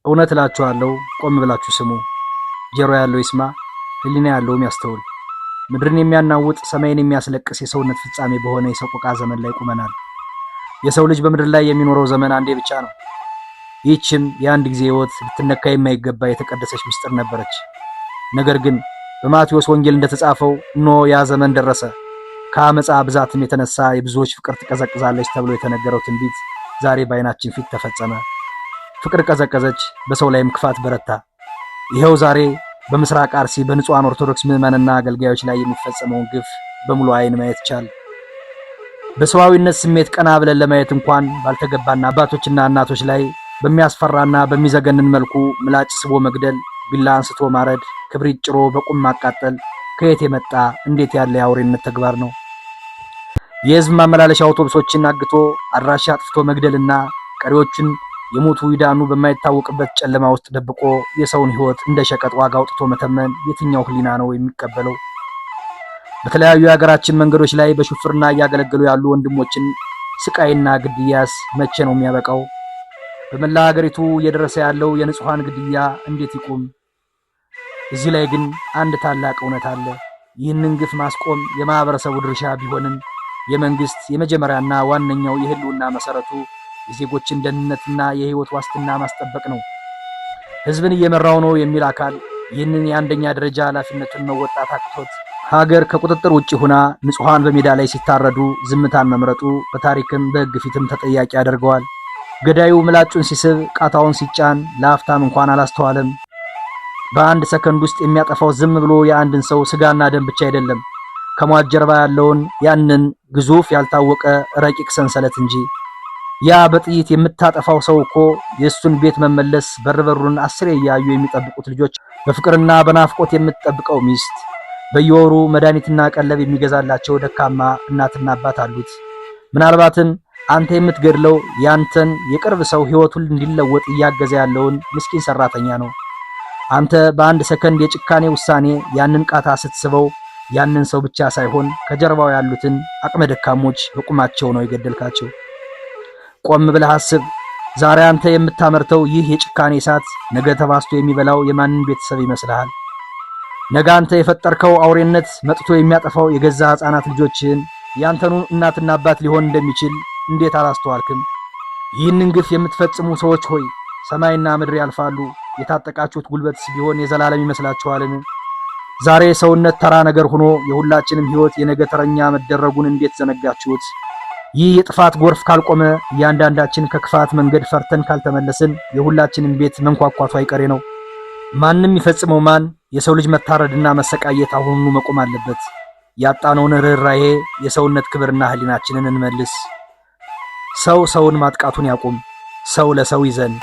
እውነት እላችኋለሁ፣ ቆም ብላችሁ ስሙ። ጆሮ ያለው ይስማ፣ ሕሊና ያለውም ያስተውል። ምድርን የሚያናውጥ ሰማይን የሚያስለቅስ የሰውነት ፍጻሜ በሆነ የሰቆቃ ዘመን ላይ ቆመናል። የሰው ልጅ በምድር ላይ የሚኖረው ዘመን አንዴ ብቻ ነው። ይህችም የአንድ ጊዜ ሕይወት ልትነካ የማይገባ የተቀደሰች ምስጢር ነበረች። ነገር ግን በማቴዎስ ወንጌል እንደተጻፈው እነሆ ያ ዘመን ደረሰ፣ ከአመፃ ብዛትም የተነሳ የብዙዎች ፍቅር ትቀዘቅዛለች ተብሎ የተነገረው ትንቢት ዛሬ በዓይናችን ፊት ተፈጸመ። ፍቅር ቀዘቀዘች፣ በሰው ላይም ክፋት በረታ። ይኸው ዛሬ በምስራቅ አርሲ በንጹሐን ኦርቶዶክስ ምዕመንና አገልጋዮች ላይ የሚፈጸመውን ግፍ በሙሉ ዓይን ማየት ቻል። በሰዋዊነት ስሜት ቀና ብለን ለማየት እንኳን ባልተገባና አባቶችና እናቶች ላይ በሚያስፈራና በሚዘገንን መልኩ ምላጭ ስቦ መግደል፣ ቢላ አንስቶ ማረድ፣ ክብሪት ጭሮ በቁም ማቃጠል ከየት የመጣ እንዴት ያለ የአውሬነት ተግባር ነው? የህዝብ ማመላለሻ አውቶቡሶችን አግቶ አድራሻ አጥፍቶ መግደልና ቀሪዎችን የሞቱ ይዳኑ በማይታወቅበት ጨለማ ውስጥ ደብቆ የሰውን ሕይወት እንደ ሸቀጥ ዋጋ አውጥቶ መተመን የትኛው ሕሊና ነው የሚቀበለው? በተለያዩ የሀገራችን መንገዶች ላይ በሹፍርና እያገለገሉ ያሉ ወንድሞችን ስቃይና ግድያስ መቼ ነው የሚያበቃው? በመላ ሀገሪቱ እየደረሰ ያለው የንጹሐን ግድያ እንዴት ይቁም? እዚህ ላይ ግን አንድ ታላቅ እውነት አለ። ይህንን ግፍ ማስቆም የማህበረሰቡ ድርሻ ቢሆንም የመንግስት የመጀመሪያና ዋነኛው የህልውና መሰረቱ የዜጎችን ደህንነትና የህይወት ዋስትና ማስጠበቅ ነው። ህዝብን እየመራው ነው የሚል አካል ይህንን የአንደኛ ደረጃ ኃላፊነቱን መወጣት አቅቶት ሀገር ከቁጥጥር ውጭ ሆና ንጹሐን በሜዳ ላይ ሲታረዱ ዝምታን መምረጡ በታሪክም በህግ ፊትም ተጠያቂ ያደርገዋል። ገዳዩ ምላጩን ሲስብ፣ ቃታውን ሲጫን ለአፍታም እንኳን አላስተዋለም። በአንድ ሰከንድ ውስጥ የሚያጠፋው ዝም ብሎ የአንድን ሰው ስጋና ደም ብቻ አይደለም፣ ከሟች ጀርባ ያለውን ያንን ግዙፍ ያልታወቀ ረቂቅ ሰንሰለት እንጂ። ያ በጥይት የምታጠፋው ሰው እኮ የእሱን ቤት መመለስ በር በሩን አስሬ እያዩ የሚጠብቁት ልጆች፣ በፍቅርና በናፍቆት የምትጠብቀው ሚስት፣ በየወሩ መድኃኒትና ቀለብ የሚገዛላቸው ደካማ እናትና አባት አሉት። ምናልባትም አንተ የምትገድለው ያንተን የቅርብ ሰው ሕይወቱን እንዲለወጥ እያገዘ ያለውን ምስኪን ሰራተኛ ነው። አንተ በአንድ ሰከንድ የጭካኔ ውሳኔ ያንን ቃታ ስትስበው ያንን ሰው ብቻ ሳይሆን ከጀርባው ያሉትን አቅመ ደካሞች በቁማቸው ነው የገደልካቸው። ቆም ብለህ አስብ። ዛሬ አንተ የምታመርተው ይህ የጭካኔ እሳት ነገ ተባስቶ የሚበላው የማንን ቤተሰብ ይመስልሃል? ነገ አንተ የፈጠርከው አውሬነት መጥቶ የሚያጠፋው የገዛ ሕፃናት ልጆችህን ያንተኑ እናትና አባት ሊሆን እንደሚችል እንዴት አላስተዋልክም? ይህንን ግፍ የምትፈጽሙ ሰዎች ሆይ፣ ሰማይና ምድር ያልፋሉ፣ የታጠቃችሁት ጉልበትስ ቢሆን የዘላለም ይመስላችኋልን? ዛሬ ሰውነት ተራ ነገር ሆኖ የሁላችንም ሕይወት የነገ ተረኛ መደረጉን እንዴት ዘነጋችሁት? ይህ የጥፋት ጎርፍ ካልቆመ፣ እያንዳንዳችን ከክፋት መንገድ ፈርተን ካልተመለስን የሁላችንም ቤት መንኳኳቱ አይቀሬ ነው። ማንም ይፈጽመው ማን፣ የሰው ልጅ መታረድና መሰቃየት አሁኑኑ መቆም አለበት። ያጣነውን ርኅራኄ፣ የሰውነት ክብርና ሕሊናችንን እንመልስ። ሰው ሰውን ማጥቃቱን ያቁም። ሰው ለሰው ይዘን።